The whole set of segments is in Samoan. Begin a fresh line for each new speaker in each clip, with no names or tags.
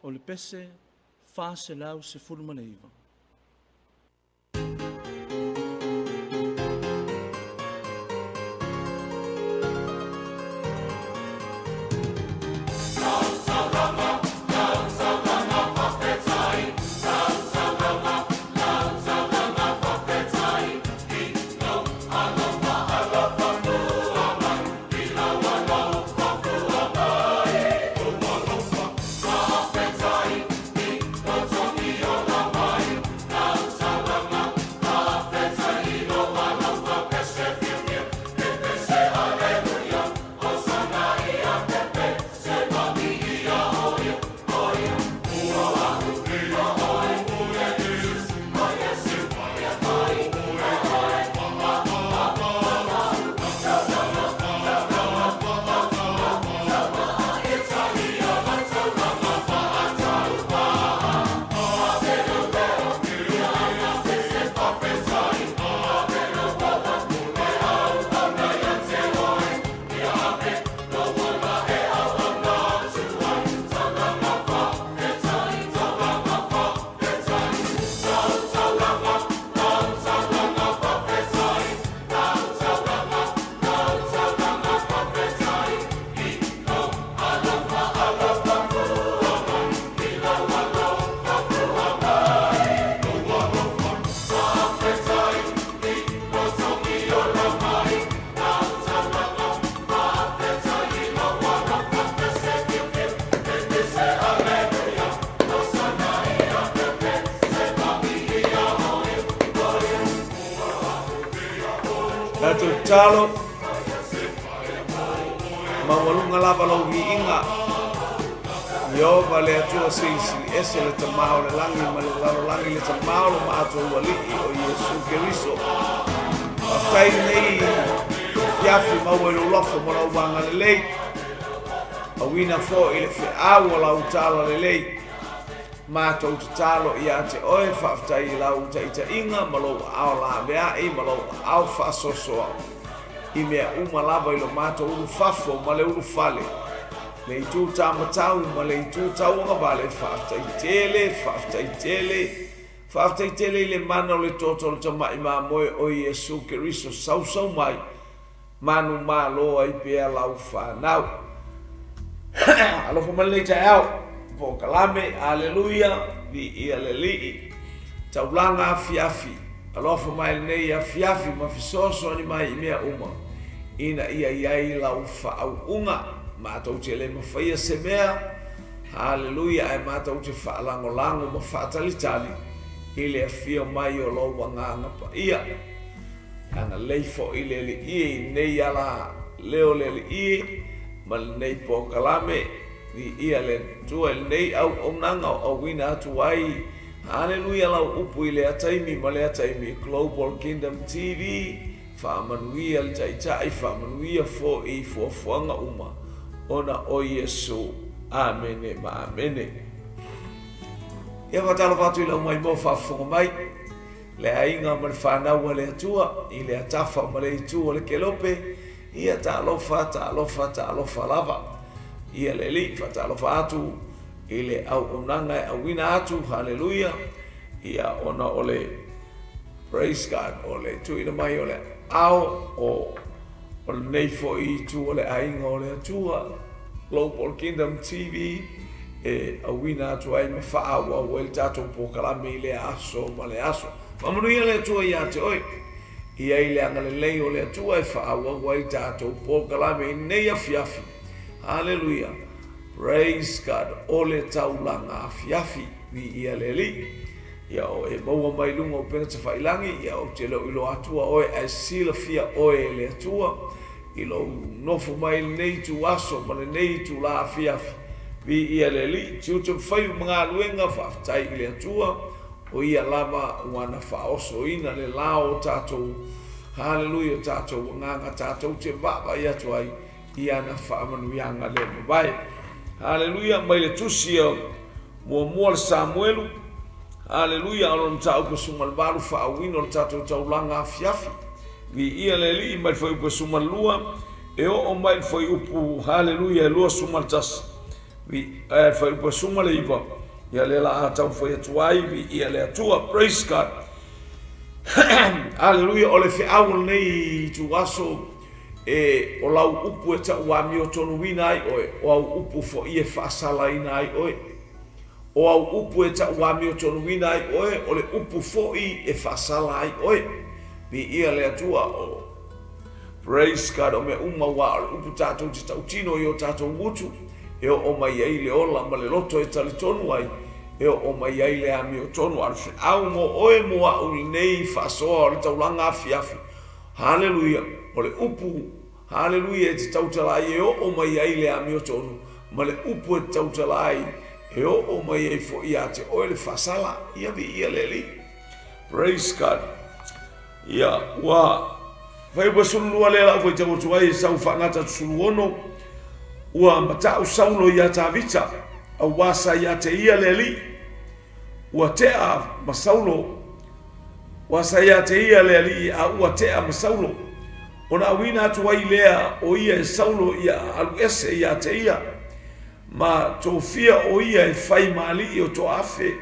O le pese 419.
Tatou tatalo, maualuga lava lou viiga. Ieova le Atua Silisili Ese, le Tama o le lagi ma le lalolagi, le Tama o lo matou Alii o Iesu Keriso. Faafetai lenei afiafi maua i lou lofo ma lou agalelei, auina foi le feau o lau tala lelei. Matou tatalo ia te oe, faafetai i lau taitaiga ma lou aao laveai ma lou aao faasoasoa i mea uma lava i lo matou ulufafo ma le ulufale, le itu taumatau ma le itu tauagavale. Faafetai tele, faafetai tele, faafetai tele i le mana o le toto o le tamai mamoe o Iesu Keriso. Sausau mai, manumalo ai pea lau fanau. Alofa mai lenei taeao, polokalame, aleluia, viia le Alii, taulaga afiafi. Alofa mai lenei afiafi ma fesoasoani mai i mea uma, ina ia i ai lau faauuga. Matou te le mafaia se mea, haleluia, ae matou te faalagolago ma faatalitali i le afio mai o lou Agaga Paia. Agalelei foi le Alii i lenei ala leo le Alii ma lenei polokalame. Viia le Atua i lenei auaunaga o auina atu ai, haleluia, lau upu i lea taimi ma lea taimi. Global Kingdom TV, faamanuia le Taitai, faamanuia foi i fuafuaga uma ona o Iesu. Amene ma amene. Ia, faatalofa atu i lau maimoa faafofoga mai, le aiga ma le fanau a le Atua i le atafa ma le itu o le kelope. Ia talofa, talofa, talofa lava. Ia le Alii, faatalofa atu i le auaunaga e auina atu, haleluia, ia ona o le, praise God, o le tuuina mai o le ao o lenei foi itu o le aiga o le Atua, Global Kingdom TV, e auina atu ai ma faaauau ai le tatou polokalame i lea aso ma le aso. Faamanuia le Atua ia te oe. I ai le agalelei o le Atua e faaauau ai le tatou polokalame i lenei afiafi. Haleluia! Praise God! O le taulaga afiafi, viia le Alii. Ia o e maua mai luga o upega tafailagi, ia ou te le o iloa atua oe, ae silafia oe e le Atua i lou nofo mai i lenei ituaso ma lenei itula afiafi. Viia le Alii, tiute ma faiva ma galuega, faafetai i le Atua, o ia lava ua na faaosoina le lao o tatou, haleluia, o tatou agaga tatou te vaavaai atu ai i ana faamanuiaga le mavae. Haleluia, mai le tusi o muamua le Samuelu, haleluia, o lona mataupu 18, faaauina o le tatou taulaga afiafi. Viia le Alii, mai le fuaiupu 12 e oo mai le fuaiupu, haleluia, e 21. Ae fuaiupu 19, ia lea la a taumafai atu ai, viia le Atua, praise God. Aleluia, o le feau o lenei ituaso, e o lau upu e tauamiotonuina ai oe, o au upu foi e faasalaina ai oe. O au upu e tauamiotonuina ai oe, o le upu foi e faasala ai oe. Viia le Atua, o Praise God, o mea uma ua o le upu tatou te tautino i o tatou gutu, e oo mai ai le ola ma le loto e talitonu ai, e oo mai ai le amiotonu. A o le feau mo oe mo a'u i lenei faasoa o le taulaga afiafi, haleluia, o le upu, haleluia, e te tautala ai e oo mai ai le amiotonu, ma le upu e te tautala ai e oo mai ai foi ia te oe le faasala. Ia viia le Alii. Praise God. Ia, ua fuaiupu 12 lea lau faitau atu ai e sau faagata 16, ua mata'u Saulo iā Tavita, auā sa iā te ia le alii. Ua tea ma Saulo, ua sa iā te ia le alii a ua tea ma Saulo. Ona auina atu ai lea o ia e Saulo ia alu ese iā te ia, ma tofia o ia e fai ma alii o toaafe.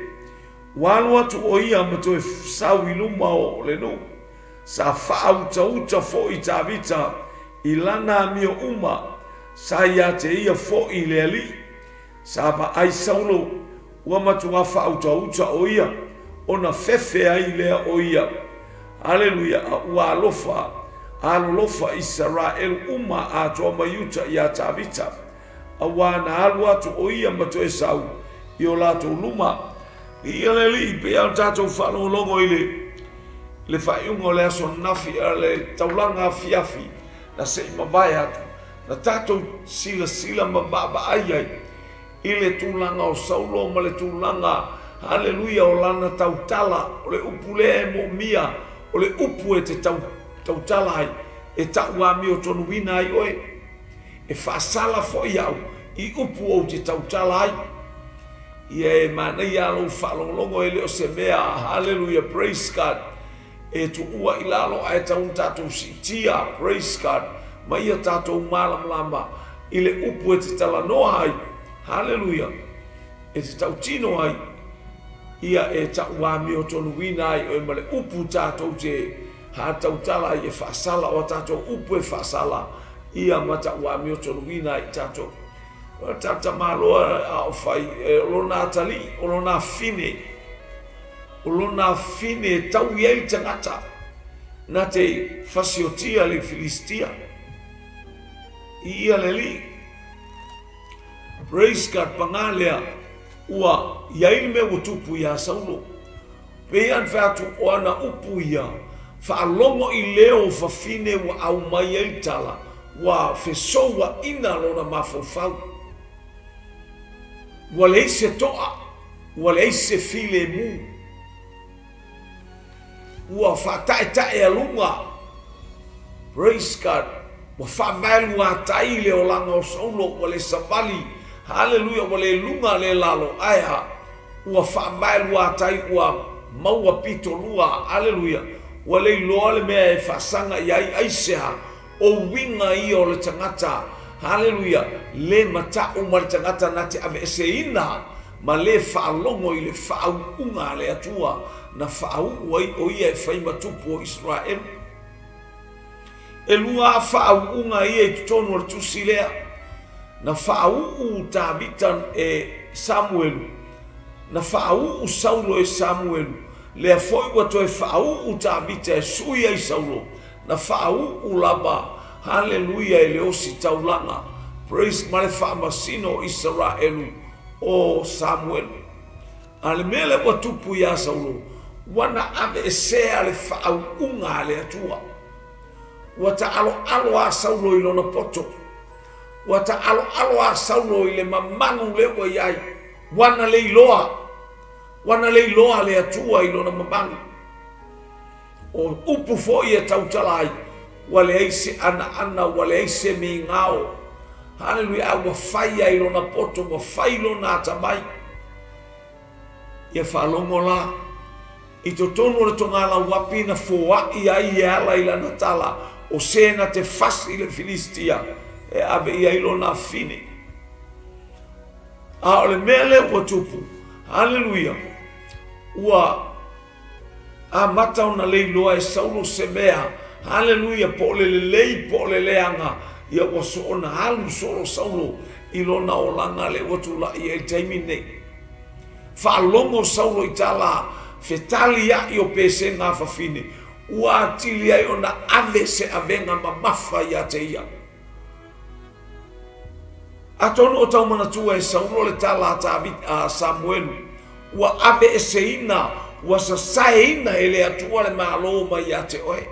Ua alu atu ʻo ia ma toe sau i luma o le nuu. Sa faautauta foi Tavita i lana amio uma, sa ia te ia foi le alii. Sa vaai Saulo, ua matuā faautauta ʻo ia, ona fefe ai lea o ia. Aleluia! A ua alofa, alolofa Isaraelu uma atoa mai uta iā Tavita. Auā na alu atu ʻo ia ma toe sau i o latou luma. Viia le Alii, pei lava ona tatou faalogologo i le le faaiuga o le aso ananafi, a le taulaga afiafi na se i mavae atu, na tatou silasila ma vaavaai ai i le tulaga o Saulo ma le tulaga, haleluia, o lana tautala, o le upu lea e moomia, o le upu e te tau, tautala ai, e tauamiotonuina ai oe. E faasala foi au i upu ou te tautala ai. Ia e manaia lou faalogologo e le o se mea, hallelujah, praise God, e tuua i lalo ae tau na tatou siitia, praise God, ma ia tatou malamalama i le upu e te talanoa ai, hallelujah, e te tautino ai, ia e tauamiotonuina ai oe ma le upu tatou te hatautala ai e faasala, o a tatou upu e faasala, ia ma tauamiotonuina ai i tatou. O le tagata Malo a o fai, o lona atalii, o lona afine, o lona afine e tau i ai le tagata na te fasiotia le Filistia i ia le alii. Praise God, pagā lea, ua i ai le mea ua tupu iā Saulo. Pei ona fai atu, o ana upu ia, faalogo i leo o fafine ua aumai ai le tala, ua fesouaina lona mafaufau. Ua leai se toa, ua leai se filemu. Ua faataetaealuga, praise God, ua faavaeluatai le olaga o Saulo, ua le savali, haleluia, ua le luga le lalo, ae a? Ua faavaeluatai, ua maua pitolua, haleluia, ua le iloa le mea e faasaga i ai, aisea? O uiga ia o le tagata, haleluia, le mataʻu ma le tagata na te aveeseina ma le faalogo i le faauuga a le Atua na faauu ai o ia e fai ma tupu o Isaraelu. Elua a faauuga ia i totonu o le tusi lea. Na faauu Tavita e Samuelu, na faauu Saulo e Samuelu, lea foi ua toe faauu Tavita e sui ai Saulo, na faauu lava, haleluia, e le ositaulaga, praise, ma le faamasino o Isaraelu o Samuelu. A le mea lea ua tupu iā Saulo, ua na aveesea le faauuga a le Atua. Ua taaloalo a Saulo i lona poto. Ua taaloalo a Saulo i le mamalu lea ua i ai. Ua na le iloa, ua na le iloa le Atua i lona mamalu. O upu foi e tautala ai, ua leai se anaana, ua leai se migao. Haleluia, a ua fai ai lona poto, ua fai lona atamai. Ia faalogo la, i totonu o le togalauapi na foai ai e ala i lana tala, o se na te fasi i le Filistia e ave i ai lona afine. A o le mea lea ua tupu, haleluia, ua amata ona leiloa e Saulo se mea, haleluia, po o le lelei po o le leaga, ia ua soona alu solo Saulo i lona olaga lea ua tulai ai i le taimi lenei. Faalogo Saulo i tala fetaliai o pesega a fafine, ua atili ai ona ave se avega mamafa ia te ia. Atonu o tau manatua e Saulo le tala a Samuelu, ua aveeseina, ua sasaeina e le Atua le Malo mai ia te oe.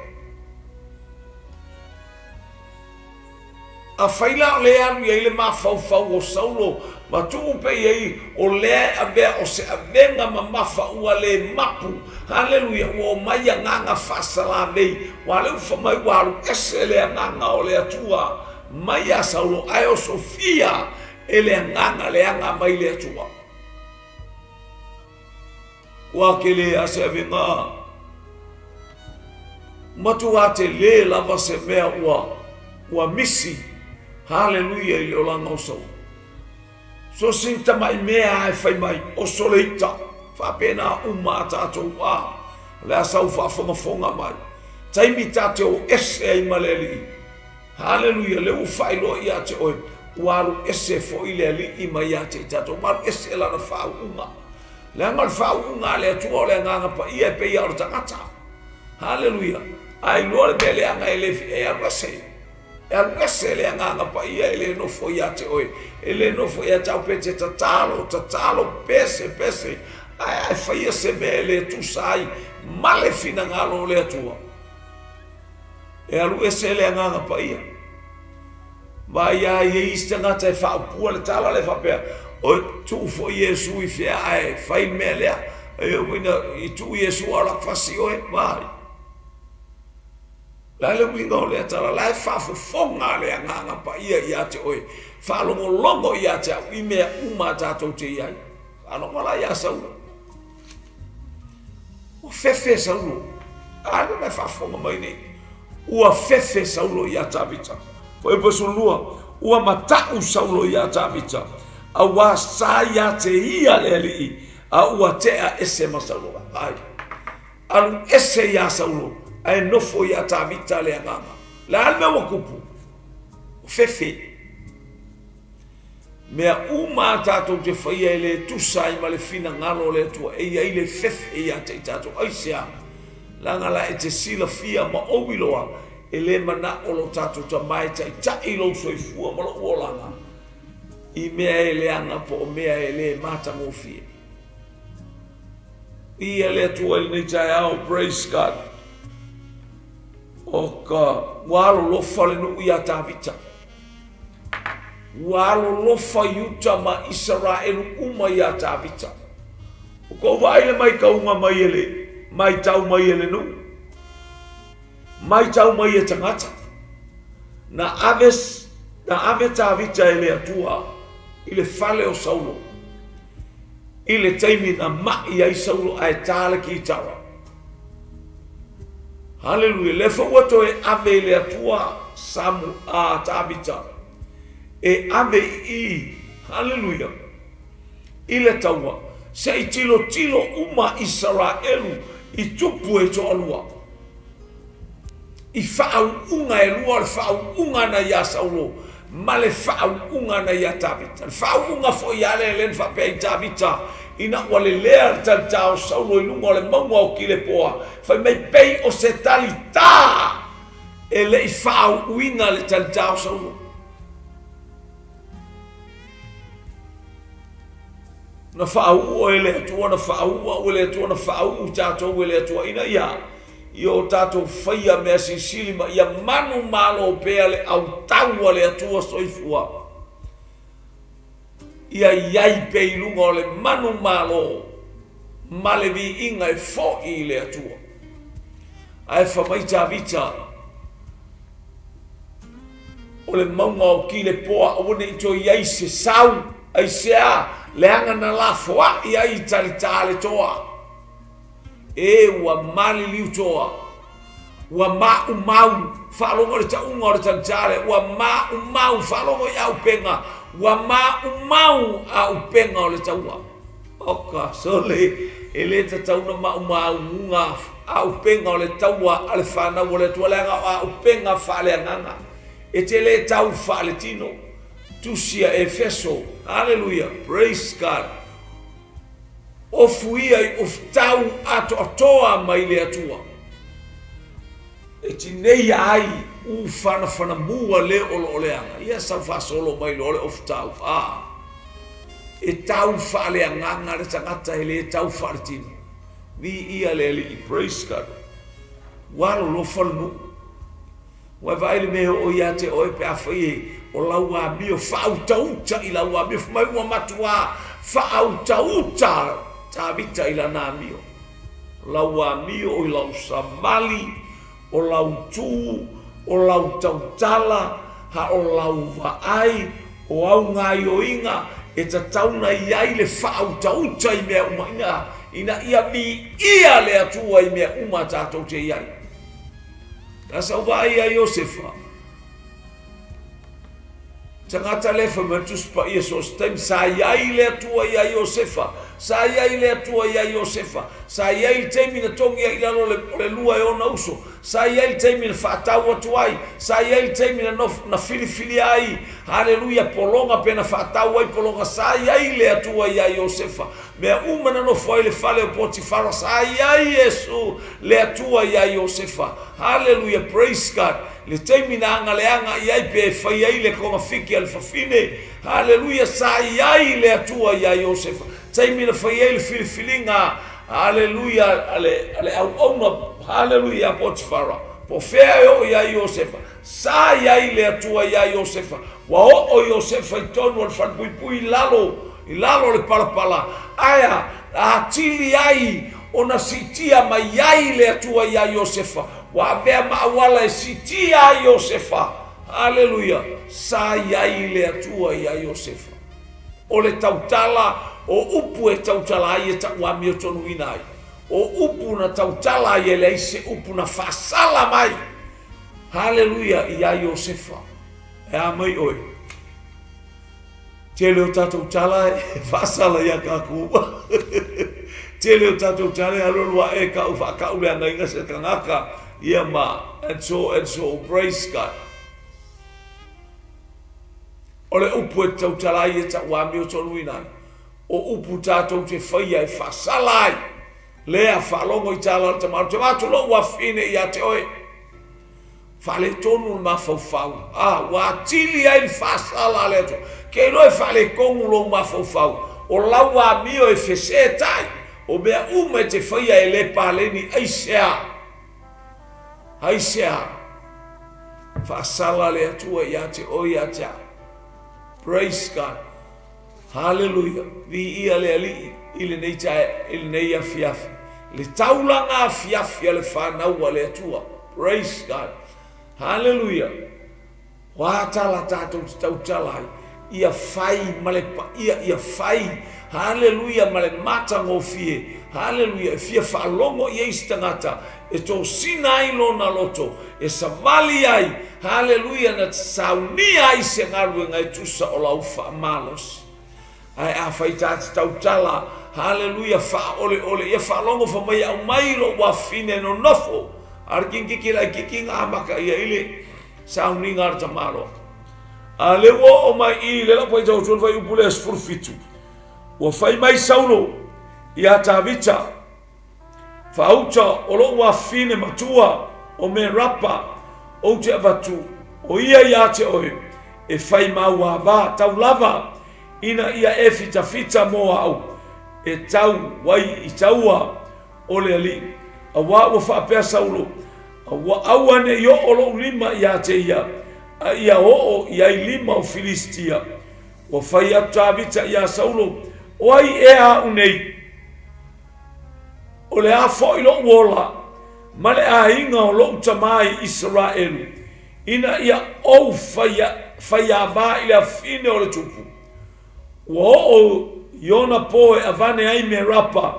Afai la o lea e alu i ai le mafaufau o Saulo ma tuu pea i ai o lea e avea o se avega mamafa ua le mapu, haleluia, ua omai agaga faasalavei, ua lea ua fai mai ua alu ese le agaga o le Atua mai ia Saulo ae osofia e le agaga leaga mai le Atua. Ua tele a se avega. Matua tele lava se mea ua ua misi. Haleluia i le olaga o Saulo. So se tamai mea e fai mai, oso le ita, faapena uma a tatou a. O le a sau faafogafoga mai. Taimi ta te o ese ai ma le Alii. Haleluia, lea ua faailoa ia te oe, ua alu ese foi le Alii mai ia te i tatou, ua alu ese lana faauuga. Leaga o le faauuga a le Atua o le Agaga Paia e pei lava o le tagata. Haleluia! A iloa le mea leaga e le e alu ese. E alu ese le Agaga Paia e le nofo ia te oe. E le nofo ia te au pe te tatalo, tatalo, pese, pese, ae a faia se mea e le tusa ai ma le finagalo o le Atua. E alu ese le Agaga Paia. Vaai lava i ai isi tagata e faaupua le tala lea faapea, Oi, tuu foi Iesu i fea ae fai le mea lea. E uiga, i tuu Iesu a o la fasi oe, vaai. O le a le uiga o lea tala? La e faafofoga le Agaga Paia ia te oe, faalogologo ia te au i mea uma a tatou te i ai. Faalogo la ia Saulo. Ua fefe Saulo. A lea e faafofoga mai nei. Ua fefe Saulo iā Tavita. Fuaiupu 12, Ua mataʻu Saulo iā Tavita, auā sa iā te ia le alii, a ua tea ese ma Saulo. Vaai, alu ese iā Saulo, ae nofo iā Tavita le agaga. Le a le mea ua kupu? Ua fefe. Mea uma a tatou te faia e le tusa ai ma le finagalo o le Atua, e i ai le fefe ia te i tatou. Aisea? Leaga la e te silafia ma ou iloa, e le manao lo tatou Tama e taitai lou soifua ma lou olaga i mea e leaga po o mea e le matagofie. Viia le Atua i lenei taeao, praise God. O ka ua alolofa le nuu iā Tavita. Ua alolofa Iuta ma Isaraelu uma iā Tavita. O kou vaai le maitauga mai e le maitau mai e le nuu, maitau mai e tagata. Na ave, na ave Tavita e le Atua i le fale o Saulo i le taimi na maʻi ai Saulo ae ta le kitara. Haleluia! Lea foi ua toe ave i le Atua Samu a Tavita e ave i i, haleluia, i le taua, se i tilotilo uma Isaraelu i tupu e toalua, i faauuga e lua, o le faauuga na iā Saulo ma le faauuga na iā Tavita. Le faauuga foi ia lea lea na faapea ai Tavita, ina ua lelea le talitā o Saulo i luga o le mauga o Kilepoa, fai mai pei o se talitā e le i faauuina le talitā o Saulo. Na faauu oe e le Atua, na faauu au e le Atua, na faauu tatou e le Atua, ina ia ia o tatou faia mea silisili ma ia manumalo pea le autau a le Atua soifua. Ia i ai pea i luga o le manumalo ma le viiga e fo'i i le Atua. Ae fai mai Tavita, o le mauga o Kilepoa, aua ne i toe i ai se sau, aisea, leaga na lafoai ai i talitā le toa. E ua maliliu toa, ua maumau, faalogo i le tauga o le talitā lea, ua maumau, faalogo i aupega, Ua maumau auupega o le taua. Oka, sole, e le tatau ona maumauga auupega o le taua a le fanau o le Atua, leaga o auupega faaleagaga. E te le tau faaletino. Tusi a Efeso. Haleluia. Praise God. Ofu ia i ofutau atoatoa mai le Atua. E tineia ai u fanafanamua le o lo o leaga. Ia sau faasolo mai loa le ofutau. A. E tau faaleagaga le tagata e le tau faaletino. Viia le Alii. Praise God. Ua alolofa le nuu. Ua e vaai i le mea e oo ia te oe pe afai e o lau amio faautauta i lau amio, fai mai ua matuā faautauta Tavita i lana amio. O lau amio o lau savali, o lau tū, o lau tautala, ha o lau vaai, o au gaioiga e tatau na i ai le faautauta i mea uma ina, ina ia viia le Atua i mea uma tatou te i ai. Na sau vaai ia Iosefa, tagata lea fai mai le Tusi Paia so o se taimi, sa i ai le Atua iā Iosefa, sa i ai le Atua iā Iosefa, sa i ai le taimi na togi ai i lalo o le lua e ona uso, sa i ai le taimi na faatau atu ai, sa i ai le taimi na nof, na filifilia ai, haleluia, pologa pe na faatau ai pologa, sa i ai le Atua iā Iosefa. Mea uma na nofo ai le fale o Potifara, sa i ai Iesu le Atua iā Iosefa. Haleluia, praise God. Le taimi na agaleaga i ai pe fai ai le kogafiki a le fafine, haleluia, sa i ai le Atua iā Iosefa. Taimi na fai ai le filifiliga, haleluia, a le, a le auauna, haleluia, iā Potifara. Po o fea e oo i ai Iosefa, sa i ai le Atua iā Iosefa. Ua oo Iosefa i tonu o le falepuipui i lalo i lalo o le palapala, ae a atili ai ona siitia mai ai le Atua iā Iosefa, ua avea ma auala e siitia ai Iosefa. Aleluia! Sa i ai le Atua iā Iosefa. O le tautala, o upu e tautala ai e tauamiotonuina ai. O upu na tautala ai e leai se upu na faasala mai. Haleluia! Iā Iosefa. E a mai oe? Tele o tatou tala e faasala ia tatou. Tele o tatou tala e alualu ae kau faakau le agaiga se tagata ia ma and so and so praise God. O le upu e tautala ai e tauamiotonuina ai, o upu tatou te faia e faasala ai. Lea faalogo i tala o le tama, ou te avatu lou afine ia te oe. Faaletonu le mafaufau, a ua atili ai le faasala a le Atua. Ke iloa e faaletonu lou mafaufau, o lau amio e fesetai, o mea uma e te faia e le paleni, aisea? Aisea? Faasala le Atua ia te oe ia te au. Praise God. Haleluia! Viia le Alii i lenei tae, i lenei afiafi. Le taulaga afiafi a le fanau a le Atua. Praise God. Haleluia! O a tala tatou te tautala ai, ia fai ma le paia, ia fai, haleluia, ma le matagofie, haleluia, e fia faalogo i ai se tagata, e tosina ai lona loto, e savali ai, haleluia, na te saunia ai se galuega e tusa o lau faamalosi. Ae afai ta te tautala, haleluia, faaoleole, ia faalogo fa mai aumai lou afine nonofo, a le kikiki laititi na amata ia i le sauniga a le tamaloa. A lea ua oo mai i le lau faitau atu le fuaiupu lea 17, ua fai mai Saulo ia Tavita, Faauta o lou afafine matua o Merapa ou te avatu, o ia ia te oe, e fai mauāvā tau lava, ina ia e fitafita mo au, e tau ai i taua o le alii. Auā ua faapea Saulo, Ua auaneʻi oo loʻu lima iā te ia, a ia oo i ai lima o Filistia. Ua fai atu Tavita iā Saulo, O ai ea aʻu nei? O le a foi loʻu ola ma le aiga o loʻu tamā i Isaraelu, ina ia ou faiāvā i le afine o le tupu. Ua oo i ona pō e avane ai Merapa,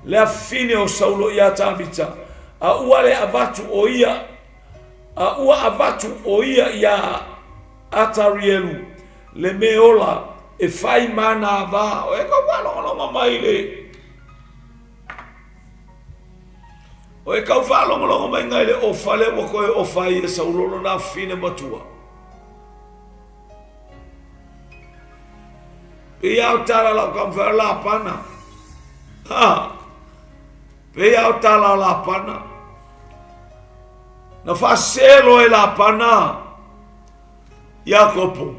le afine o Saulo iā Tavita, a ua le avatu o ia, a ua avatu o ia iā Atarielu. Le mea ola e fai ma ana ava. O e kau faalogologo mai le O e kau faalogologo mai ngai le ofa lea ua koe ofa ai e Saulo lona afine matua. Pei a o tala lau taumafai o Lapana. Ha! Pei a o tala o Lapana. Na faaselo e Lapana Iakopo.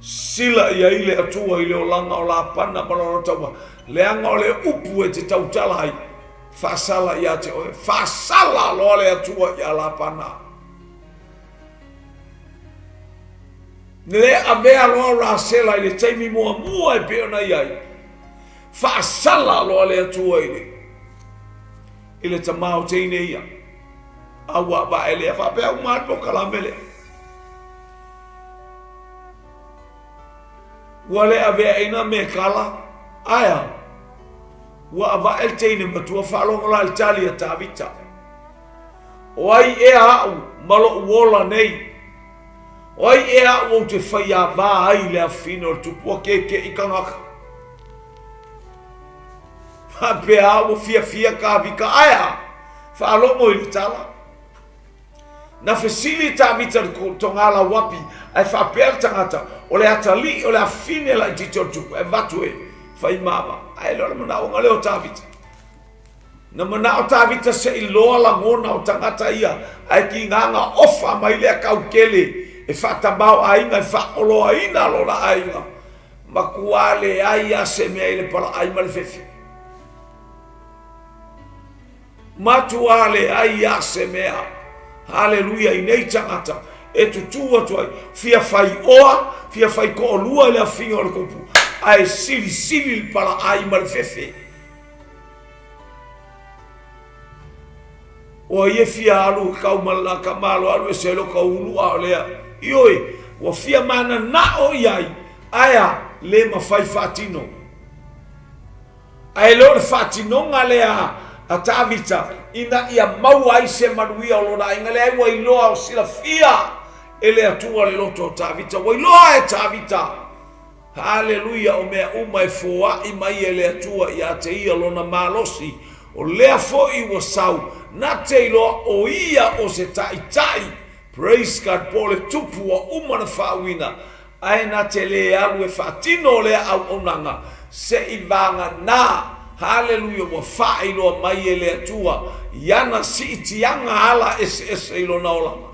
Sila i ai le Atua i le olaga o Lapana ma lona taua, leaga o le upu e te tautala ai, faasala ia te oe. Faasala loa le Atua ia Lapana. Le avea loa Rasela i le taimi muamua e pei ona i ai, faasala loa le Atua i le i le tama o teine ia. A ua vae lea faapea uma le polokalame lea. Ua le aveaina me kala, aea, ua avae le teine matua faalogo la i le tali a Tavita. O ai ea a'u ma lo'u ola nei? O ai ea a'u ou te faiavā ai i le afine o le tupu? Ua keke'i tagata. Faapea a ua fiafia Tavita, aea, faalogo i le tala. Na fesili Tavita i le togala uapi, ae faapea le tagata, O le atalii o le afine laitiiti o le tupu, e avatu e fai mava. Ae le o le manaoga lea o Tavita. Na manao Tavita se i loa lagona o tagata ia, ae kigaga ofa mai lea kaukele e faatamaoaiga e faaoloaina lona aiga. Matua leai a se mea i le palaai ma le fefe. Matua leai a se mea. Haleluia i nei tagata e tutū atu ai, fia fai oa, fia fai toalua i le afiga o le tupu, ae silisili le palaai ma le fefe. O ai e fia alu e kau ma le ka malo alu ese ai lota ulu a o lea. Ioe, ua fia mananao i ai, ae a, le mafai faatino. Ae le o le faatinoga lea a Tavita ina ia maua ai se manuia o lona aiga. Leai, ua iloa o silafia e le Atua le loto o Tavita. Ua iloa e Tavita Haleluia! O mea uma e foai mai e le Atua ia te ia lona malosi, o lea foi ua sau, na te iloa o ia o se taitai, praise God, po o le tupu ua uma ona faauuina, ae na te le alu e faatino lea auaunaga, se i vagana, haleluia, ua faailoa mai e le Atua i ana siitiaga ala eseese i lona olaga.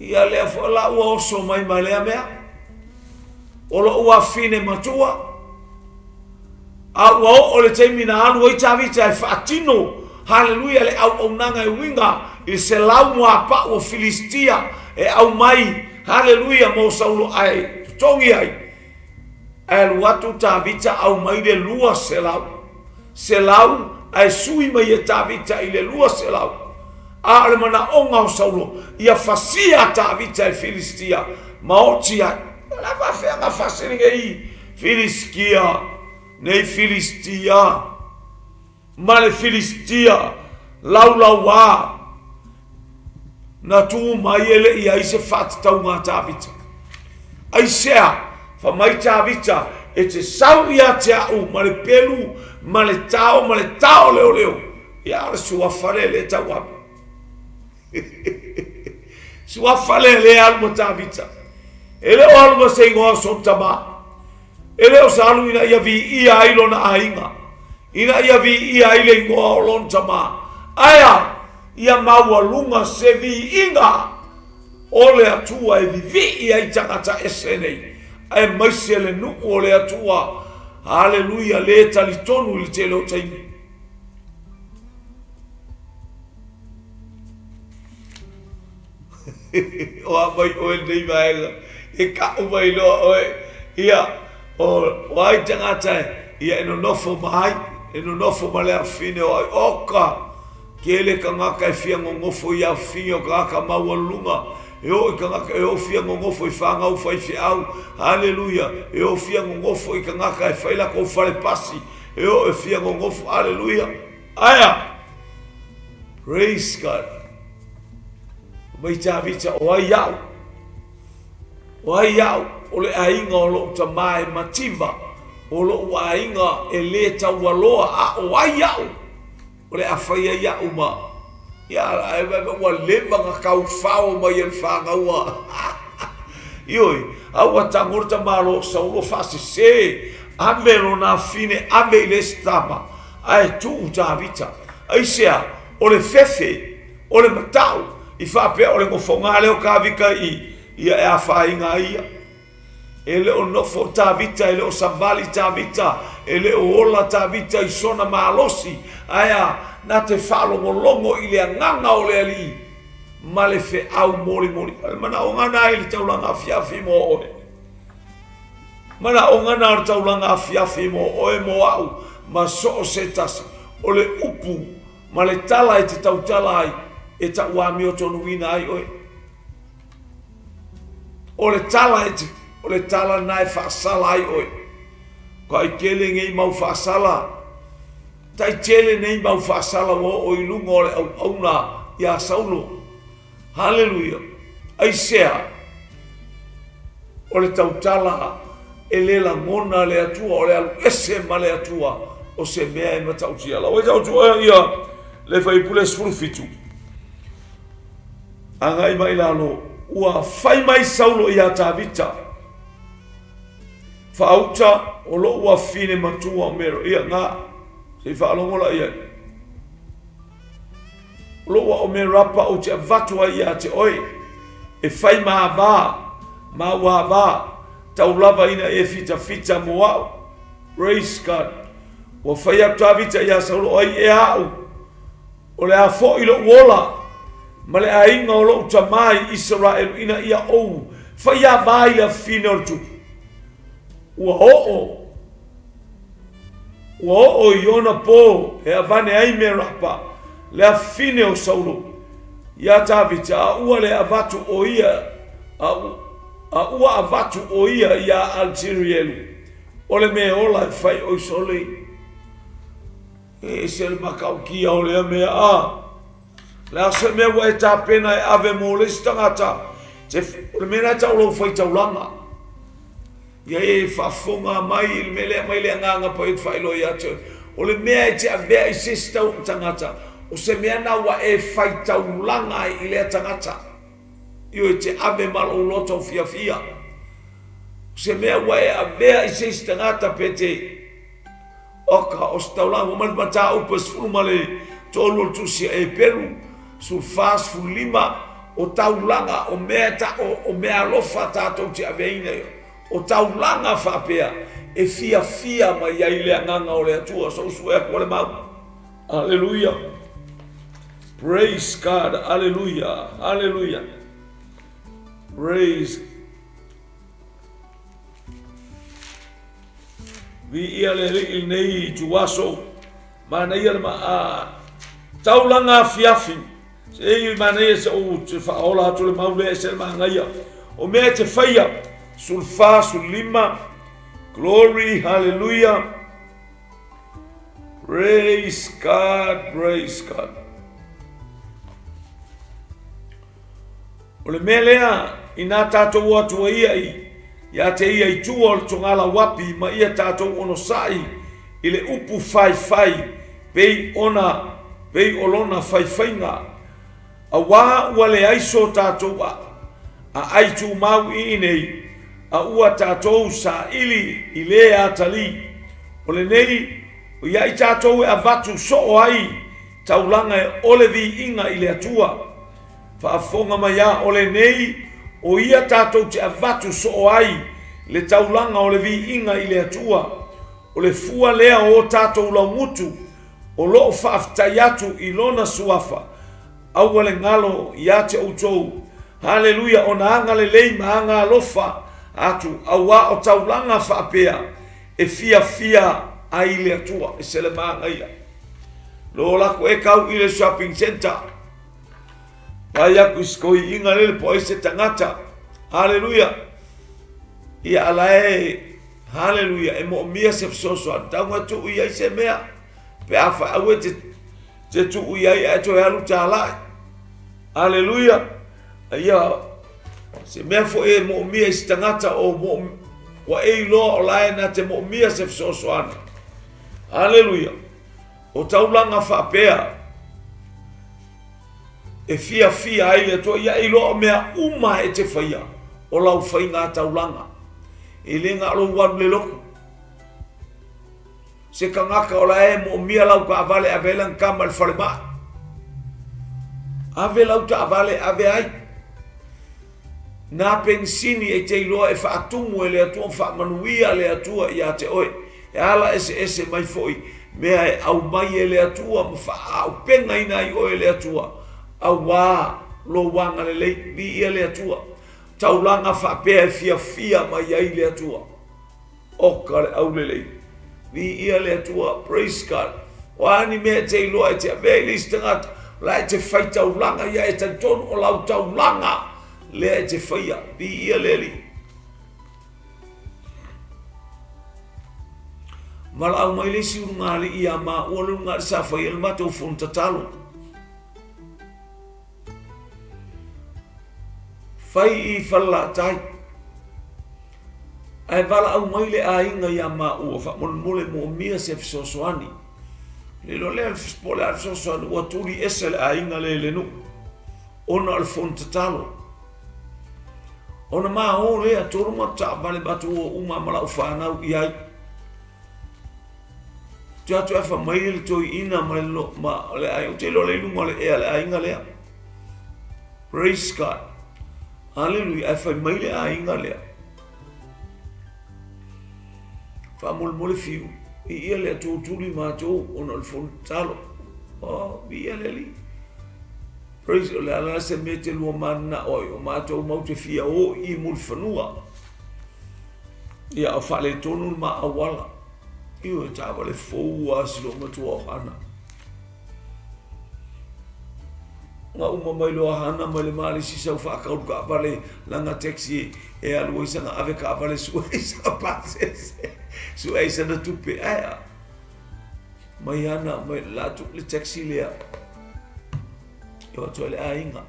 Ia lea foi la ua oso mai ma lea mea. O lou afine matua. A ua oo le taimi na alu ai Tavita e faatino, haleluia, le auaunaga e uiga i le selau muapau o Filistia e aumai, haleluia, mo Saulo ae totogi ai. Ae alu atu Tavita aumai le 200, selau, ae sui mai e Tavita i le 200. A o le manaoga o Saulo, ia fasia Tavita e Filistia ma oti ai. O le a faafefea ona fasi lenei Filistia, nei Filistia ma le Filistia laulauā na tu mai e le i ai se faatatauga a Tavita. Aisea? Fai mai Tavita, e te sau ia te au ma le pelu ma le tao ma le tao leoleo. Ia, o le suafa lea le tauave. Suafa lea le alu ma Tavita. E le o alu ma se igoa o sona tama. E le o sa alu ina ia viia ai lona aiga, ina ia viia ai le igoa o lona tama. Ae a? Ia maualuga se viiga o le Atua e vivii ai tagata ese nei, aemaise le nuu o le Atua. Haleluia, le talitonu i le tele o taimi. O a mai oe lenei vaega, e ka'u mai loa oe, ia, o, o ai tagata e, ia e nonofo ma ai, e nonofo ma le afafine o ai, oka, tele tagata e fia nonofo i afafine o tagata maualuluga, e oo i tagata e oo fia nonofo i fanau faifeau, haleluia, e oo fia nonofo i tagata e fai latou fale pasi, e oo e fia nonofo, haleluia, aea, praise God. Mai Tavita, o ai au? O ai au, o le aiga o lou tama e mativa, o lou aiga e lē taualoa, a o ai au o le a fai ai au ma ia ua leva na taufao mai e le fanauga. Ioe, a ua tago le tamaloa o Saulo faasese, ave lona afine ave i le isi tama, ae tuu Tavita. Aisea? O le fefe, o le matau, i faapea o le nofoga lea o Tavita i i, ia e afaina ai ia. E le o nofo Tavita, e le o savali Tavita, e le o ola Tavita i sona malosi, ae a, na te faalogologo i le agaga o le Alii ma le feau molimoli. O le manaoga na i le taulaga afiafi mo oe. Manaoga na o le taulaga afiafi mo oe mo au ma so o se tasi. O le upu ma le tala e te tautala ai, e tauamiotonuina ai oe. O le tala e te, o le tala na e faasala ai oe. Kai tele nei mau faasala, tai tele nei mau faasala ua oo i luga o le auauna iā Saulo. Haleluia! Aisea? O le tautala e le lagona le Atua, o le alu ese ma le Atua, o se mea e matautia. Lau ai tau ia le Fuaipule 17. Agai mai lalo, ua fai mai Saulo iā Tavita, Faauta o lou afine matua o Mero. Ia, ngā, se i faalogo la i ai. O lou ao Merapa ou te avatu ai ia te oe, e fai ma avā, ma au avā, tau lava ina e fitafita mo au. Praise God. Ua fai atu Tavita iā Saulo, o ai ea au? O le a foi lou ola ma le aiga o lou tama i Isaraelu ina ia ou faiava i le afine o le tupu. Ua oo, ua oo i ona po e avane ai Merapa, le afine o Saulo, iā Tavita, a ua le avatu o ia, a, a ua avatu o ia iā Altirielu, o le Meola e fai oisolei. E ese le matautia o lea mea a. Le a se mea ua e tapena e ave mo le isi tagata, te, o le mea lena e tau lou faitaulaga. Ia e faafofoga mai i le mea lea mai le agaga paia ou te faailoa ia te oe. O le mea e te avea i se isi tau tagata, o se mea na ua e faitaulaga ai i lea tagata. Ioe, te ave ma lou loto fiafia. O se mea ua e avea i se isi tagata pe te Oka, o se taulaga ua mai le mataupu e 13 o le Tusi a Eperu, 14, 15, o taulaga, o mea ta, o, o mea alofa tatou te aveaina ia. O taulaga faapea e fiafia mai ai le agaga o le Atua. So usue atu le mau. Aleluia. Praise God. Aleluia. Aleluia. Praise Viia le Alii i lenei ituaso. Manaia le ma, a, taulaga afiafi. Se i manaia se ou te whaola atu le mau lea se le manaia. O mea e te whaia, sulfa, sulima, glory, hallelujah. Praise God, praise God. O le mea lea, inā tātou o atu ai ia i, ia te ia i tua o le togala uapi ma ia tātou onosai i le upu faifai pei ona, pei o lona faifaiga, auā ua leai so tātou a, aai tumau i inei, a ua tātou saili i le atalii. O lenei, o ia i tātou e avatu soo ai taulaga e ole viiga i le Atua. Faafofoga mai a, o lenei, o ia tatou te avatu soo ai le taulaga o le viiga i le Atua. O le fua lea o o tatou laugutu o lo o faafetai atu i Lona Suafa. Aua le galo ia te outou. Haleluia, ona agalelei ma aga alofa atu, auā o taulaga faapea e fiafia ai le Atua. E se le manaia. Lo lako e kau i le shopping center. Vai aku i sikoiiga lele po ai se tagata. Haleluia. Ia ala e, haleluia, e moomia se fesoasoani. Tau e tuu i ai se mea. Pe a whai aue te, te tuu i ai ae toe alu tālai. Haleluia. Ia, Se mea foi e moomia i se tagata o mo, ua e iloa o la e na te moomia se fesoasoani. Aleluia. O taulaga faapea e fiafia ai le Atua, ia e iloa o mea uma e te faia o lau faiga taulaga. E le na o lou alu le lotu. Se tagata o la e moomia lau taavale ave ai lana tama i le falemai. Ave lau taavale ave ai. Nā penisini e te iloa e faatumu e le Atua ma faamanuia le Atua ia te oe. E ala eseese mai foi mea e aumai e le Atua ma faaaupegaina ai oe e le Atua auā lou agalelei. Viia le Atua. Taulaga faapea e fiafia mai ai le Atua. Oka le aulelei. Viia le Atua. Praise God. O a ni mea e te iloa e te avea i le isi tagata, o la e te fai taulaga ia e talitonu o lau taulaga lea e te faia. Viia le Alii. Valaau mai le isi ulugalii ia maua le ulugalii sa faia le matou fono tatalo. Fai i Falelatai. Ae valaau mai le aiga ia maua faamolemole moomia se fesoasoani. Le iloa lea po o le a le fesoasoani ua tuli ese le aiga lea i le nuu ona o le fono tatalo. Ona ma o lea, tolu ma taavale matou o uma ma lau fanau i ai. Te atu e fa mai le toeaina ma le ma le aiga, ou te iloa le i luga o le ea le aiga lea. Praise God. Hallelujah. Ae fai mai le aiga lea. Faamolemole Fiu, viia le Atua tuli matou ona o le fono tatalo. Oh, viia le Alii. Praise, o le a la se mea te lua mananao ai, o matou mau te fia o i Mulifanua. Ia, o faaletonu le ma auala. Ioe, taavale fou a si loomatua o Hana. Na uma mai loa Hana mai le malisi sau faatau le taavale lana taxi e alu ai sana ave taavale sue ai sana pasese sue ai sana tupe ae a mai Hana mai la atu le taxi lea e o atu ai le aiga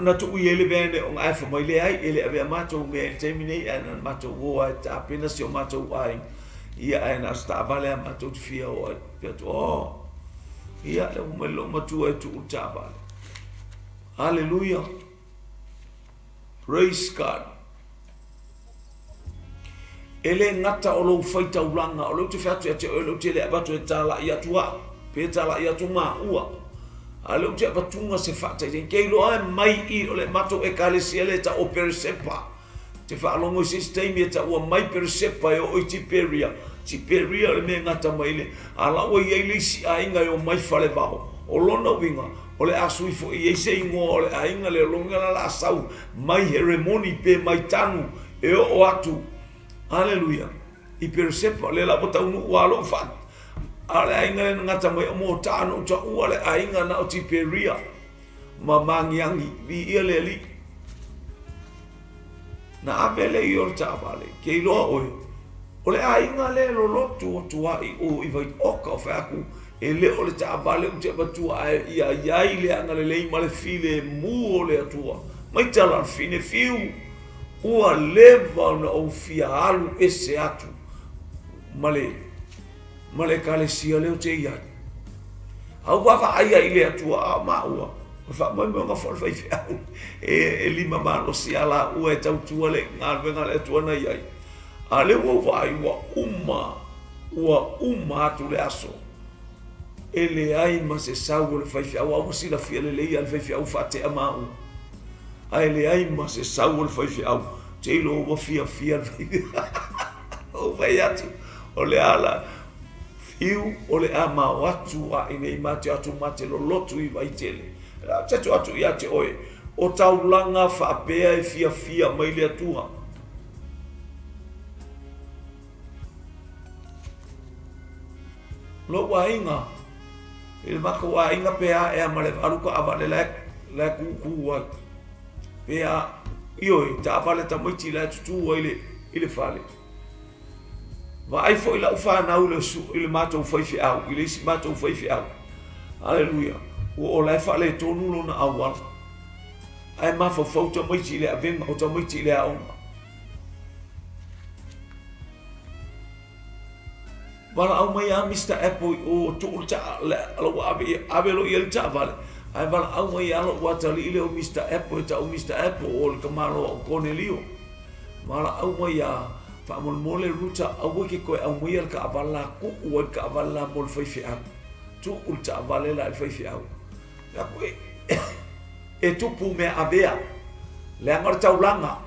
na tuu i ai le van e ona ae fai mai leai e le avea matou mea i le taimi nei ae na matou o lava e tapena si o matou aiga ia ae na o se taavale lava matou te fia o ai. Fai atu, oh, ia, le ua mai lou matua e tuu le taavale. Hallelujah. Praise God. E le gata o lou faitaulaga, o lea ou te fai atu ia te oe, o lea ou te le avatu e talai atu au, pe talai atu maua. A o lea ou te avatuga se faataitaiga. Ke iloa e mai i o le matou ekalesia lea e tau o Peresepa. Te faalogo i se isi taimi e taua mai Peresepa e oo i Tiperia. Tiperia o le mea e gata mai le, a la ua i ai le isi aiga e omai Falevao. O lona uiga, o le a sui foi i ai se igoa o le aiga lea, o lona uiga la o le a sau mai Heremoni pe mai Tanu e oo atu, aleluia, i Peresepa. O lea la ua taunuu lava lou faa, a o le aiga lea na gata mai o Motaa na ou taua le aiga na o Tiperia ma Magiagi, viia le Alii. Na ave le i o le taavale, ke iloa oe, o le aiga lea e lolotu atu ai o i Vaioka o fai atu, e le o le taavale ou te avatua ae ia i ai le agalelei ma le filemu o le Atua. Mai tala fine fiu, ua leva ona ou fia alu ese atu ma le ma le Ekalesia lea ou te i ai. A ou vaavaai ai i le Atua a o maua, o le faamoemoega foi o le faifeau e lima malosi a laua e tautua le galuega a le Atua na i ai. A o lea ua ou vaai ua uma, ua uma atu le aso e leai ma se sau o le faifeau, a ua silafia lelei lava le faifeau faatea maua. Ae leai ma se sau o le faifeau, ou te iloa ua fiafia le faifeau. Ou fai atu, o le a la, fiu o le a mao atu a i nei ma te atu ma te lolotu i Vaitele. Ou te atu atu ia te oe, o taulaga faapea e fiafia mai le Atua. Lou aiga, i le matou aiga pe a ea ma le valu taavale la e kūkū ai. Pe a, ioe, taavale tamaiti la e tutū ai i le fale. Vaai foi lau fanau i le matou faifeau, i le isi matou faifeau. Aleluia. Ua o la e faaletonu lona auala. Ae mafaufau tamaiti i le avega o tamaiti i le aoga. Valaau mai a Mister Apple i o, tuu le taa, ua ave, ave loa i ai le taavale, ae valaau mai a lou atalii lea o Mister Apple, e tau Mister Apple o le tamaloa o Konelio. Valaau mai a, faamolemole Ruta, aua e te toe aumaia le taavale la, tuu ai le taavale la mo le faifeau. Tuu le taavale la i le faifeau. E tupu mea avea, leaga o le taulaga,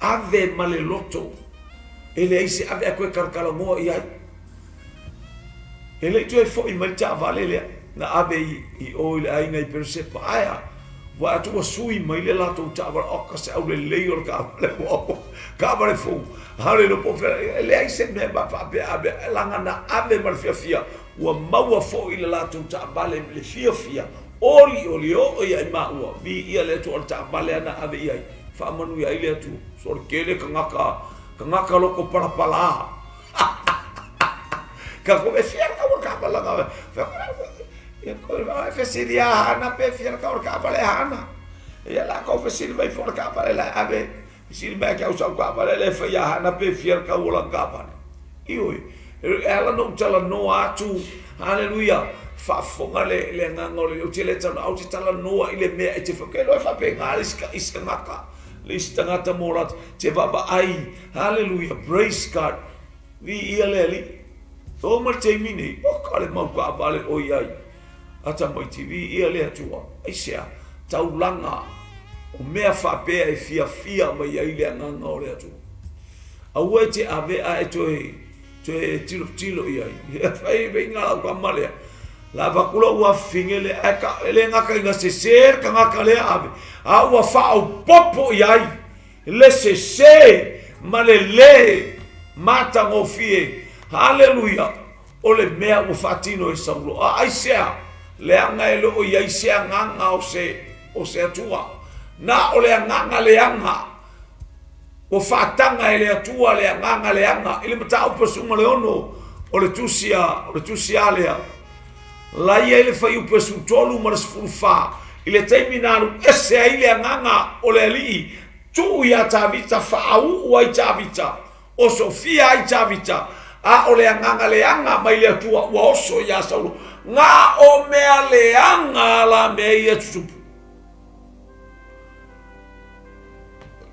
ave ma le loto, e leai se ave ae toe talatalanoa i ai. E le i toe foi mai le taavale lea na ave i o i le aiga i Peresepa. Ae a? Vaai atu ua sui mai le latou taavale, oka se aulelei o le taavale ua taavale fou. A o le iloa po o fea, e leai se mea e faapea ave, leaga na ave ma le fiafia, ua maua foi le latou taavale i le fiafia, Olioli oo ia i maua, viia le Atua o le taavale a na ave i ai, faamanuia ai le Atua. So le tele tagata, tagata loko palapala. Ka ko e fia ka o taavale na. Ia ko e fesili a hana pe fia ka o taavale hana. Ia la ko fesili mai fo taavale la ave. Fesili mai ke au sau taavale le fai a hana pe fia ka o la taavale. Ioe, e ala ona ou talanoa atu, haleluia, faafofoga le, le agaga o le, ou te le talanoa, ou te talanoa i le mea e te fai, e faapena le isi tagata, le isi tagata mo latou, te vaavaai, haleluia, praise God, viia le Alii. Oo mai le taimi nei, oka le mau taavale o i ai, a tamaiti, viia le Atua, aisea, taulaga o mea faapea e fiafia mai ai le agaga o le Atua. Aua e te ave ae e toe toe tilotilo i ai. E fai fai ngā lau kama lea. La avatu lou afafine lea, ae ka, e le gata ina sese le tagata lea ave, a ua faaopoopo i ai le sese ma le lē matagofie. Haleluia! O le mea ua faatino e Saulo. A aisea? Leaga e le o i ai se agaga o se, o se Atua. Na o le agaga leaga Ua faataga e le Atua le agaga leaga i le mataupu a Susuga Leono o le tusi a, o le tusi a lea. La ia i le fuaiupu e 13 ma le 14, i le taimi na alu ese ai le agaga o le alii, tuu iā Tavita, faauu ai Tavita, osofia ai Tavita, a o le agaga leaga mai le Atua ua oso iā Saulo. Na o mea leaga la mea ia tutupu.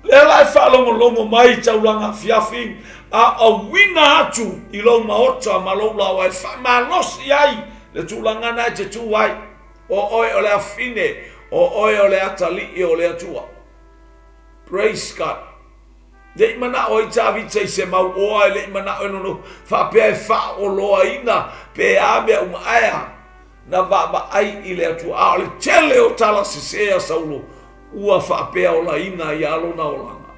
Lea la e faalogologo mai i taulaga afiafi, a auina atu i lou maota ma lou laoa e faamalosi ai le tulaga na e te tu ai. O oe o le afine, o oe o le atalii o le Atua. Praise God. Le i manao ai Tavita i se mau oa, e le i manao e nono faapea e faaoloaina pe a mea uma, ae a? Na vaavaai i le Atua, a o le tele o tala sese a Saulo ua faapea olaina ia lona olaga.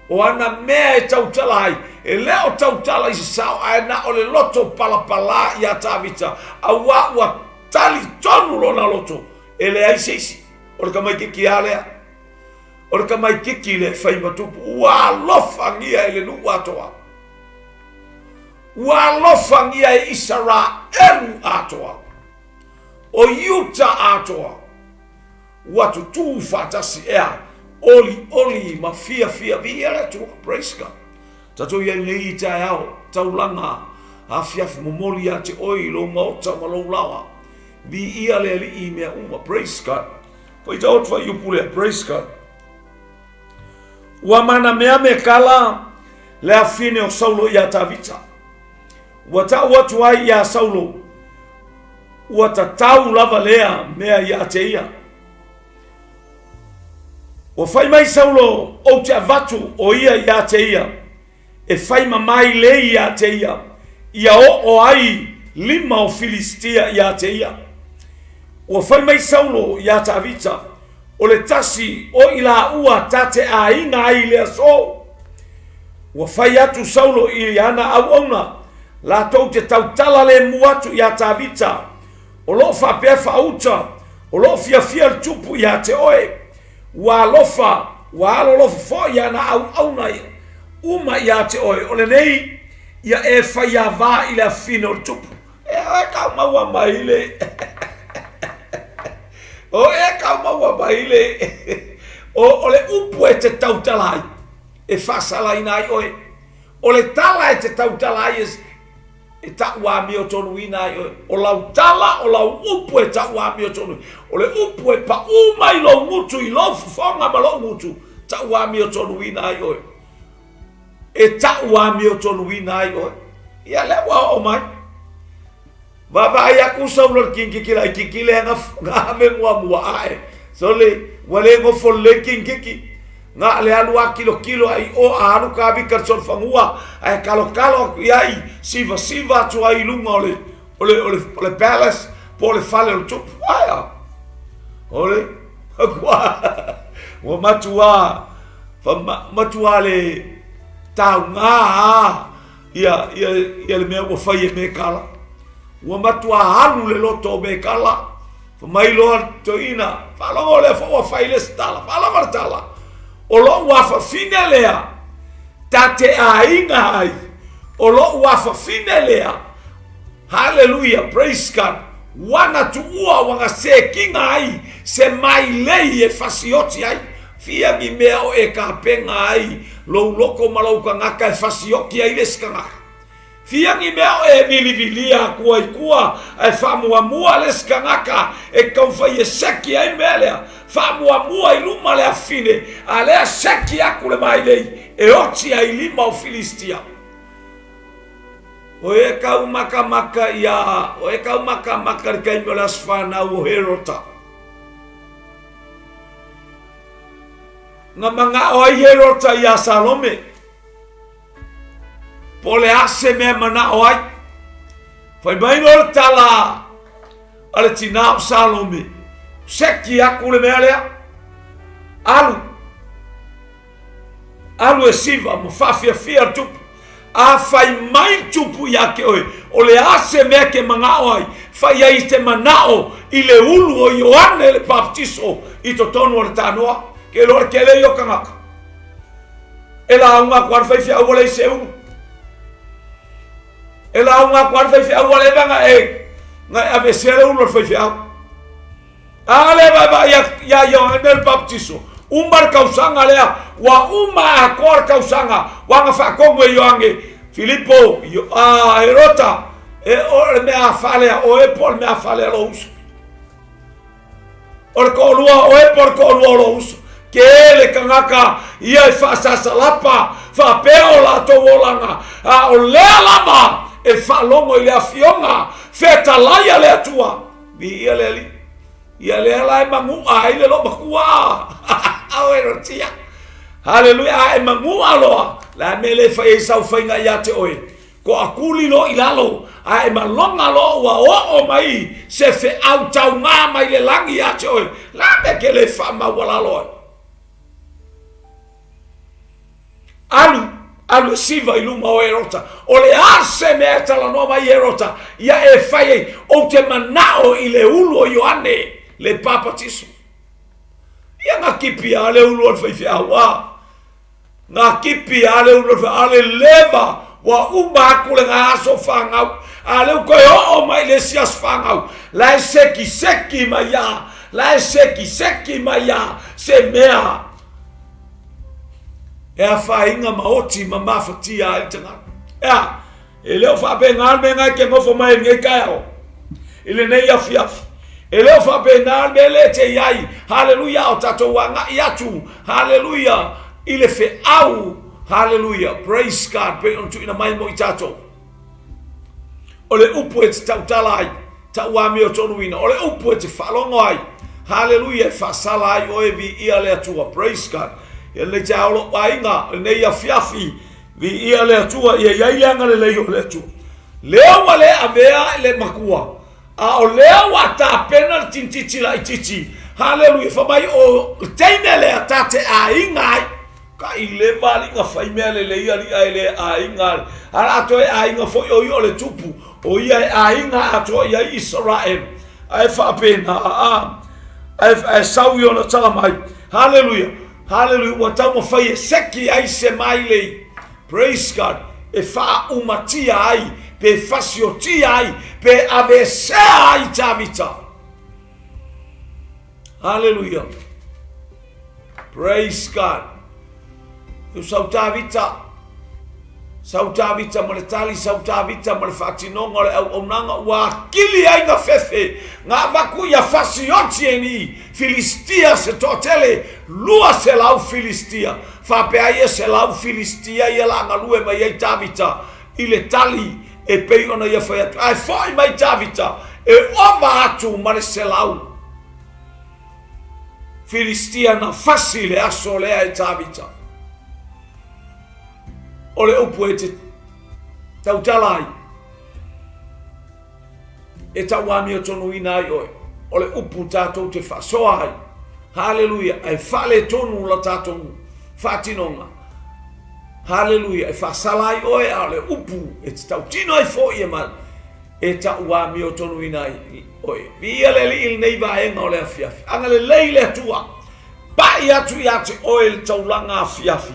O ana mea e tautala ai, e le o tautala i se sao, ae na o le loto palapala iā Tavita, auā ua talitonu lona loto, e leai se isi, o le tamaitiiti a lea. O le tamaitiiti lea e fai ma tupu, ua alofagia e le nuu atoa. Ua alofagia e Isaraelu atoa, o Iuta atoa, ua tutū faatasi ea, olioli ma fiafia. Viia le Atua. Praise God. Tatou i ai nei i taeao, taulaga afiafi momoli ia te oe i lou maota ma lou laoa. Viia le Alii i mea uma. Praise God. Faitau atu fuaiupu lea. Praise God. Ua manamea Mekala le afine o Saulo iā Tavita. Ua tau atu ai iā Saulo, ua tatau lava lea mea iā te ia. Ua fai mai Saulo, ou te avatu o ia iā te ia, e fai ma mailei iā te ia, ia oo ai lima o Filistia iā te ia. Ua fai mai Saulo iā Tavita, o le tasi o i laua ta te aiga ai i le aso. Ua fai atu Saulo i ana auauna, latou te tautala lemu atu iā Tavita, o loo faapea faauta, o loo fiafia le tupu iā te oe. Ua alofa, ua alolofa foi ana auauna uma iā te oe, o lenei ia e faiavā i le afine o le tupu. E oe kau maua mai le O e kau maua mai le O, o le upu e te tautala ai, e faasalaina ai oe. O le tala e te tautala ai, e, e ta'u amiotonuina ai oe. O lau tala, o lau upu e ta'u amiotonu. O le upu e pa'ū mai lou gutu i lou fofoga ma lo'u gutu, ta'u amiotonuina ai oe. E ta'u amiotonuina ai oe. Ia lea ua oo mai. Vaavaai aku Saulo i le kingiki laitiiti lea na, na ave muamua ae. Sole, ua le nofo lelei kingiki. Na le alu a tilotilo a i o a alu Tavita i le solofanua, ae talotalo atu i ai, sivasiva atu ai i luga o le, o le, o le, o le palace, po o le fale o le tupu. Ae a? O le, ua matua, matua le tauga a ia, ia, ia le mea ua fai e Mekala. Ua matua alu le loto o Mekala. Fa mai loa le toeaina, faalogo lea foi ua fai le isi tala, faalogo le tala. O lou afafine lea, ta te aiga ai, o lou afafine lea. Haleluia, praise God. Ua na tuua, ua na sekiga ai se mailei e fasioti ai. Fia ni mea o e tapena ai lou loko ma lou tagata e fasioti ai le isi tagata? Fia ni mea o e vilivilia atu ai tua ae faamuamua le isi tagata e taumafai e seki ai le mea lea? Faamuamua i luma le afine, a lea seki atu le mailei e oti ai lima o Filistia. O e kau makamaka ia, o e kau makamaka i le taimi o le aso fanau o Herota. Na manao ai Herota iā Salome. Po o le a se mea e manao ai. Fai mai loa le tala a le tinā o Salome, seki aku le mea lea. Alu. Alu e siva ma faafiafia le tupu. A fai mai le tupu ia te oe, o le a se mea e te manao ai, fai ai i te manao i le ulu o Ioane le Papatiso i totonu o le tanoa. Ke iloa le tele ia o tagata. E lauga atu lava le faifeau ua leai se ulu. E lauga atu lava le faifeau ua leva na e, na e aveesea le ulu a le faifeau. A lea vaavaai iā Ioane le Papatiso, uma le tausaga lea, ua uma atoa le tausaga, ua na faatonu e Ioane, Filipo, a Herota, e o le mea afa lea, oe po o le mea afa lea lou uso. O le toalua oe po o le toalua o lou uso. Tele tagata ia e faasasalapa faapea o latou olaga, a o lea lava e faalogo i le afioga fetalai a le Atua. Viia le Alii. Ia lea la e manu'a ai le loomatua. Ao e rotia. Haleluia. A e manu'a loa, le a mea le fai ai sau faiga ia te oe. Toakuli loa i lalo, a e maloga loa ua oo mai se feau taugā mai le lagi ia te oe. Le a mea ke le faamaualalo ai? Alu, alu e siva i luma o Herota. O le a se mea e talanoa mai Herota, ia e fai ai, ou te manao i le ulu o Ioane le Papatiso. Ia na kipi a le ulu o le faifeau a. Na kipi a le ulu o le faifeau, a le leva, ua uma atu le na aso fanau, a lea ua toe oo mai i le isi aso fanau, la e sekiseki mai a, la e sekiseki mai a se mea E afaina ma oti ma mafatia ai le tagata. Ea, e le o faapena le mea na e te nofo mai i lenei taeao, i lenei afiafi. E le o faapena le mea lea e te i ai, haleluia, o tatou agai atu, haleluia, i le feau, haleluia, praise God, pei ona tuuina mai mo i tatou. O le upu e te tautala ai, tau amiotonuina. O le upu e te faalogo ai, haleluia, e faasala ai oe, viia le Atua, praise God. Ia lenei taeao lou aiga, lenei afiafi, viia le Atua, ia i ai le agalelei o le Atua. Lea ua le avea i le matua, a o lea ua tapena le tinititi laitiiti, haleluia, fai mai o le teine lea ta te aiga ai. Ka i leva alii na fai mea lelei alii ae le aiga a la toe aiga foi o ia o le tupu o ia e aiga atoa i ai Isaraelu ae faapena a ae, ae sau i ona tala mai haleluia haleluia ua taumafai e seki ai se mailei praise God e faaumatia ai pe fasiotia ai pe aveesea ai Tavita. Haleluia. Praise God. Eu sau Tavita, sau Tavita ma le tali, sau Tavita ma le faatinoga o le auaunaga ua akili ai gafefe, ga avaku ia fasioti e ni Filistia se toatele, 200 Filistia. Faapea ai e 100 Filistia ia la galue mai ai Tavita i le tali e pei ona ia fai atu. Ae foi mai Tavita e ova atu ma le 100. Filistia na fasi i le aso lea e Tavita. O le upu e te tautala ai, e tauamiotonuina ai oe. O le upu tatou te faasoa ai. Haleluia, ae faaletonu la tatou faatinoga. Haleluia, e faasala ai oe, a o le upu e te tautino ai foi e ma e tauamiotonuina ai oe. Viia le Alii i lenei vaega o le afiafi. Agalelei le Atua. Pai atu ia te oe le taulaga afiafi.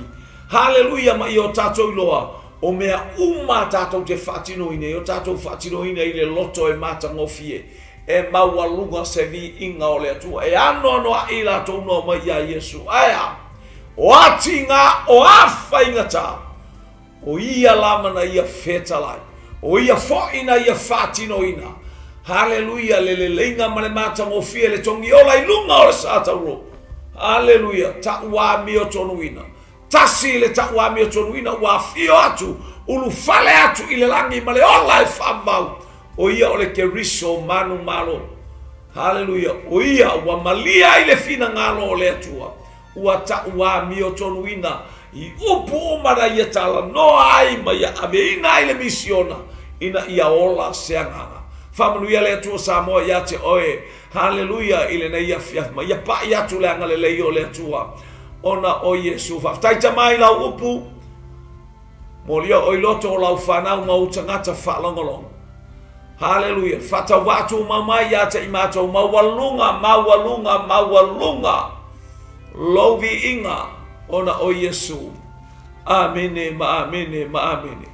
Haleluia ma ia o tatou iloa o mea uma tatou te faatinoina, ia o tatou faatinoina i le loto e matagofie, e maualuga se viiga o le Atua, e anoanoai i latou na omai iā Iesu. Ae a? O a tiga, o a faigata, O ia lava na ia fetalai, o ia foi na ia faatinoina. Haleluia, le leleiga ma le matagofie, le togiola i luga o le sa tauro. Haleluia, tauamiotonuina. Tasi le tauamiotonuina ua afio atu, ulufale atu i le lagi ma le ola e faavavau. O ia o le Keriso manumalo. Haleluia, o ia ua malia ai le finagalo o le Atua. Ua tauamiotonuina i upu uma na ia talanoa ai ma ia aveina ai le misiona ina ia ola se agaga. Faamanuia le Atua Samoa ia te oe. Haleluia i lenei afiafi ma ia pai atu le agalelei o le Atua ona o Iesu. Faafetai Tama i lau upu. Molia oe i loto o lau fanau ma ou tagata faalogologo. Haleluia. Faatauvaa tumau mai ia te i matou maualuga, maualuga, maualuga lou viiga ona o Iesu. Amene ma amene ma amene.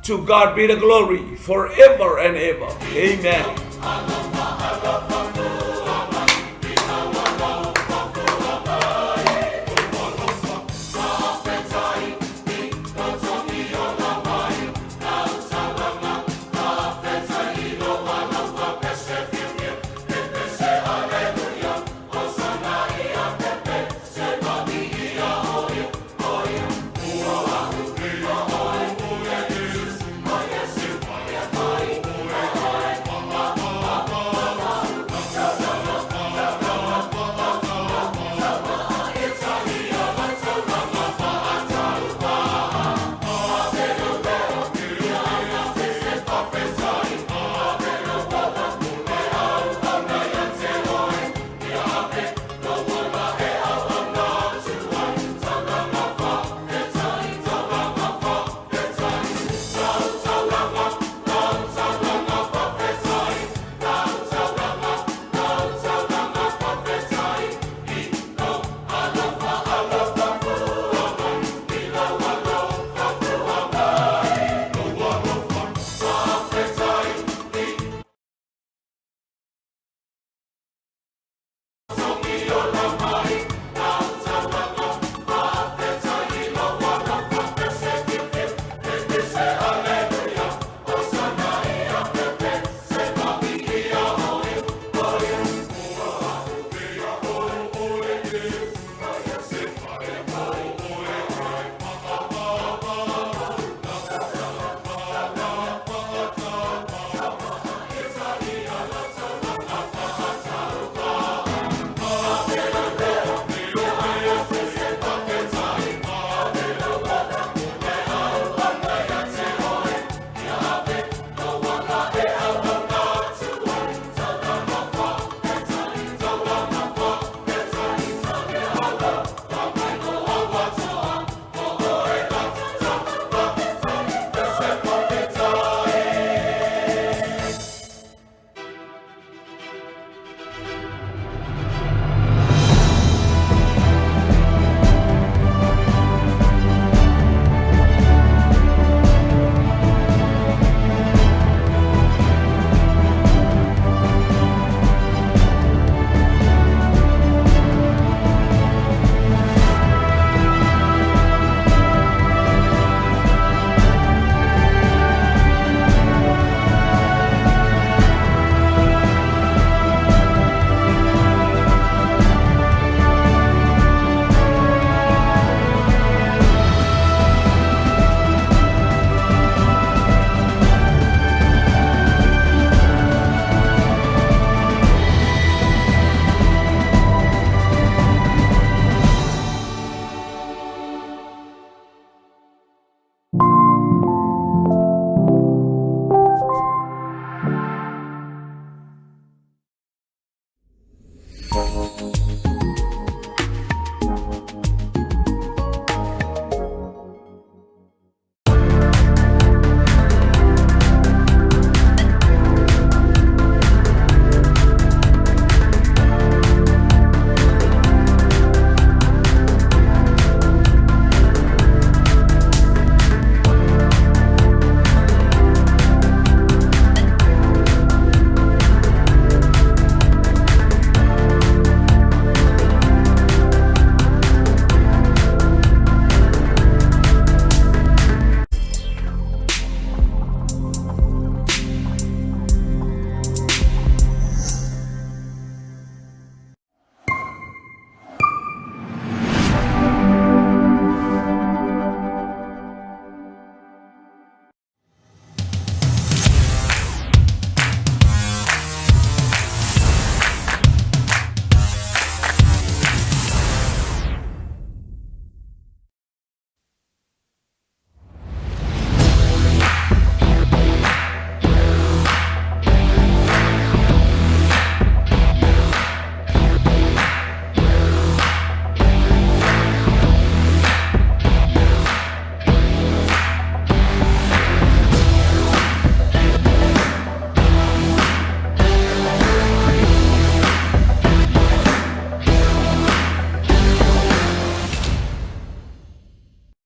To God be the glory forever and ever. Amen.